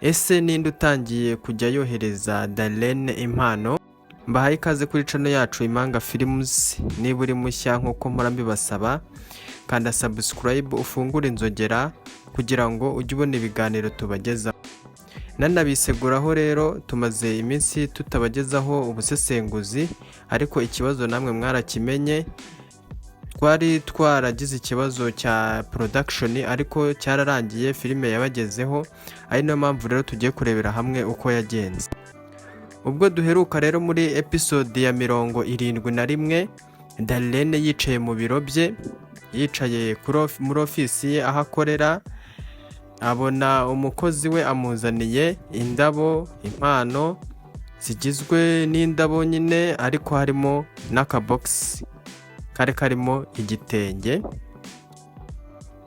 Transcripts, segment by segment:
Ese ninde utangiye kujya yohereza Darlene impano? Mbahaye ikaze kuri channel yacu Impanga Films. Niba uri mushya, nk'uko mpora mbibasaba, kanda subscribe, ufungure inzogera kugira ngo ujye ubona ibiganiro tubagezaho. Nanabiseguraho rero, tumaze iminsi tutabagezaho ubusesenguzi, ariko ikibazo namwe mwarakimenye. Twari twaragize ikibazo cya production, ariko cyararangiye, filime yabagezeho. Ari nayo mpamvu rero tugiye kurebera hamwe uko yagenze. Ubwo duheruka rero muri episode ya 71, Darlene yicaye mu biro bye, yicaye muri ofisi ye aho akorera, abona umukozi we amuzaniye indabo, impano zigizwe n'indabo nyine, ariko harimo n'akabogisi kari karimo igitenge.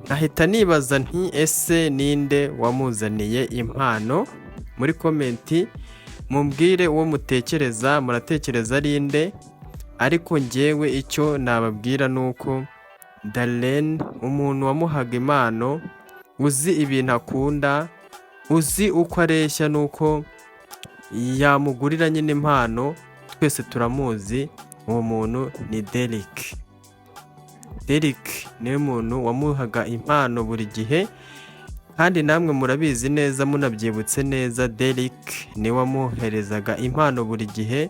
Nkahita nibaza nti: "Ese ninde wamuzaniye impano?" Muri comment mumbwire uwo mutekereza. Muratekereza ari nde? Ariko ngewe icyo nababwira ni uko Darlene, umuntu wamuhaga impano, uzi ibintu akunda, uzi uko areshya n'uko yamugurira nyine impano, twese turamuzi. Uwo muntu ni Derek. Derek niwe muntu wamuhaga impano buri gihe, kandi namwe murabizi neza, munabyibutse neza. Derek niwe wamuherezaga impano buri gihe,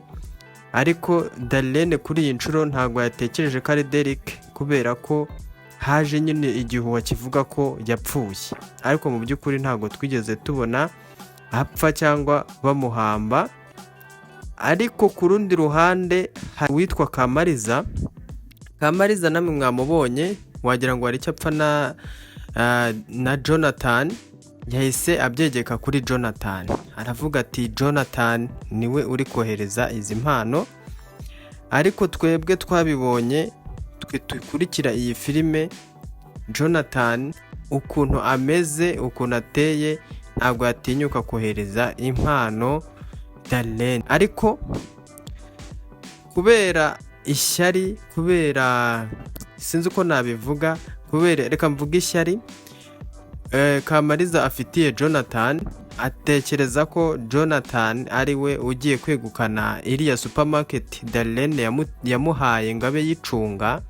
ariko Darlene kuri iyi nshuro ntabwo yatekereje ko ari Derek, kubera ko haje nyine igihuha kivuga ko yapfuye, ariko mu by'ukuri ntabwo twigeze tubona apfa cyangwa bamuhamba. Ariko ku rundi ruhande hari uwitwa Kamariza. Kamariza namwe mwamubonye, wagira ngo hari icyo apfa na Jonathan. Yahise abyegeka kuri Jonathan, aravuga ati: "Jonathan niwe uri kohereza izi mpano." Ariko twebwe twabibonye, twe dukurikira iyi filime, Jonathan ukuntu ameze, ukuntu ateye, ntabwo yatinyuka kohereza impano Darlene. Ariko kubera ishyari, kubera sinzi uko nabivuga, kubera, reka mvuge ishyari Kamariza afitiye Jonathan, atekereza ko Jonathan ari we ugiye kwegukana iriya supermarket Darlene yamuhaye ngo abe yicunga.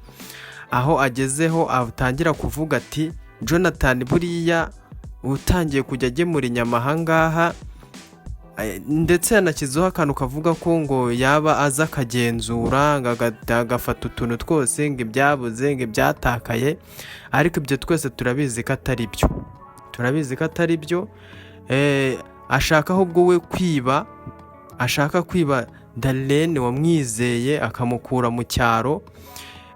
Aho agezeho atangira kuvuga ati: "Jonathan buriya utangiye kujya agemura inyama ahangaha." Ndetse yanashyizeho akantu kavuga ko ngo yaba aza akagenzura, ngo agafata utuntu twose, ngo ibyabuze, ngo ibyatakaye. Ariko ibyo twese turabizi ko atari byo, turabizi ko atari byo. Ashaka ahubwo we kwiba, ashaka kwiba Darlene wamwizeye akamukura mu cyaro.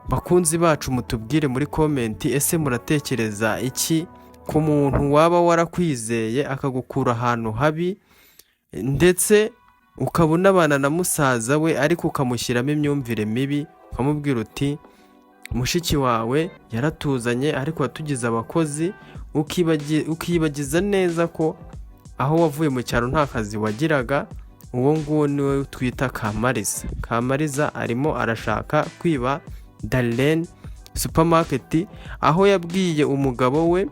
Bakunzi bacu, mutubwire muri comment: ese muratekereza iki ku muntu waba warakwizeye akagukura ahantu habi, ndetse ukaba unabana na musaza we, ariko ukamushyiramo imyumvire mibi, ukamubwira uti: "Mushiki wawe yaratuzanye, ariko watugize abakozi," ukibagiza neza ko aho wavuye mu cyaro nta kazi wagiraga? Uwo nguwo niwe twita Kamariza. Kamariza arimo arashaka kwiba Darlene supermarket, aho yabwiye umugabo we,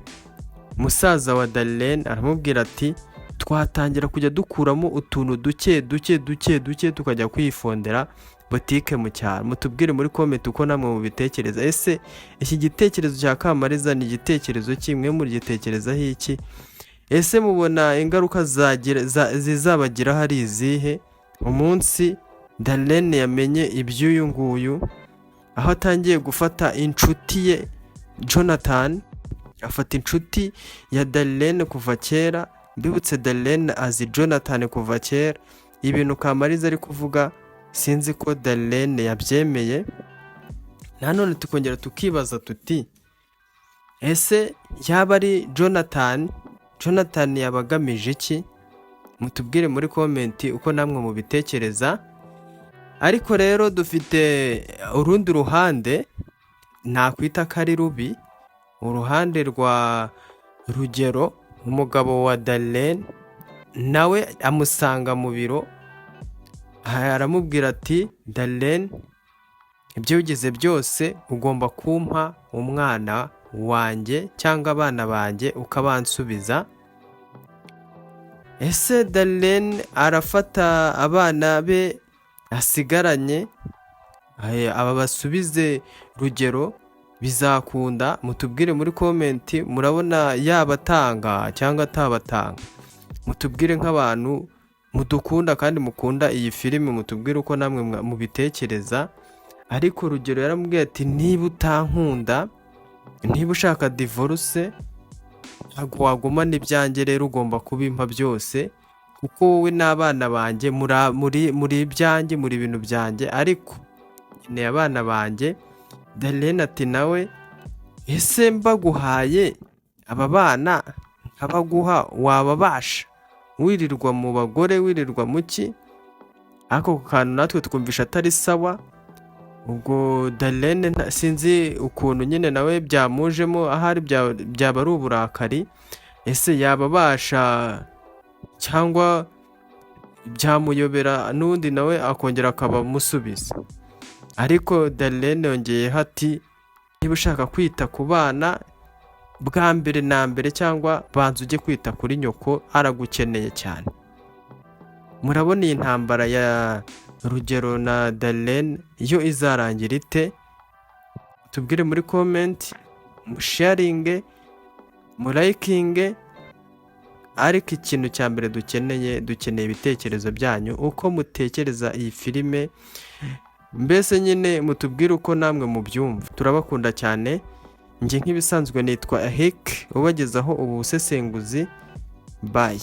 musaza wa Darlene, aramubwira ati: "Twatangira kujya dukuramo utuntu duke duke duke duke, tukajya kwifondera botike mu cyaro." Mutubwire muri comment uko namwe mubitekereza. Ese iki gitekerezo cya Kamariza ni igitekerezo kimwe murigitekerezaho iki? Ese mubona ingaruka zizabagiraho ari izihe umunsi Darlene yamenye iby'uyu nguyu, aho atangiye gufata inshuti ye Jonathan, afata inshuti ya Darlene kuva kera? Mbibutse, Darlene azi Jonathan kuva kera. Ibintu Kamariza ari kuvuga, sinzi ko Darlene yabyemeye. Nanone tukongera tukibaza tuti: "Ese yaba ari Jonathan? Jonathan yaba agamije iki?" Mutubwire muri comment uko namwe mubitekereza. Ariko rero dufite urundi ruhande nakwita ko ari rubi, uruhande rwa Rugero, umugabo wa Darlene. Nawe amusanga mu biro, aramubwira ati: "Darlene, ibyo wigeze byose, ugomba kumpa umwana wanjye cyangwa abana banjye ukabansubiza." Ese Darlene arafata abana be asigaranye aba basubize Rugero? Bizakunda? Mutubwire muri comment. Murabona yabatanga cyangwa atabatanga? Mutubwire nk'abantu mudukunda kandi mukunda iyi filime, mutubwire uko namwe mubitekereza. Ariko Rugero yaramubwiye ati: "Niba utankunda, niba ushaka divorce, ntabwo wagumana ibyanjye. Rero ugomba kubimpa byose, kuko wowe n'abana banjye muri ibyanjye, muri ibintu byanjye, ariko nkeneye abana banjye." Darlene ati nawe: "Ese mbaguhaye aba bana nkabaguha, wababasha wirirwa mu bagore, wirirwa mu ki?" Ako kantu natwe twumvisha atari sawa. Ubwo Darlene sinzi ukuntu nyine nawe byamujemo, ahari byaba ari uburakari. Ese yababasha cyangwa byamuyobera, n'ubundi nawe akongera akaba amusubiza? Ariko Darlene yongeyeho ati: "Niba ushaka kwita ku bana bwa mbere na mbere, cyangwa banza ujye kwita kuri nyoko, aragukeneye cyane." Murabona iyi ntambara ya Rugero na Darlene yo izarangira ite? Tubwire muri comment, musharinge, murayikinge. Ariko ikintu cya mbere dukeneye ibitekerezo byanyu, uko mutekereza iyi filime. Mbese nyine mutubwire uko namwe mubyumva. Turabakunda cyane. Njye nk'ibisanzwe nitwa Hek, ubagezaho ubu busesenguzi. Bye.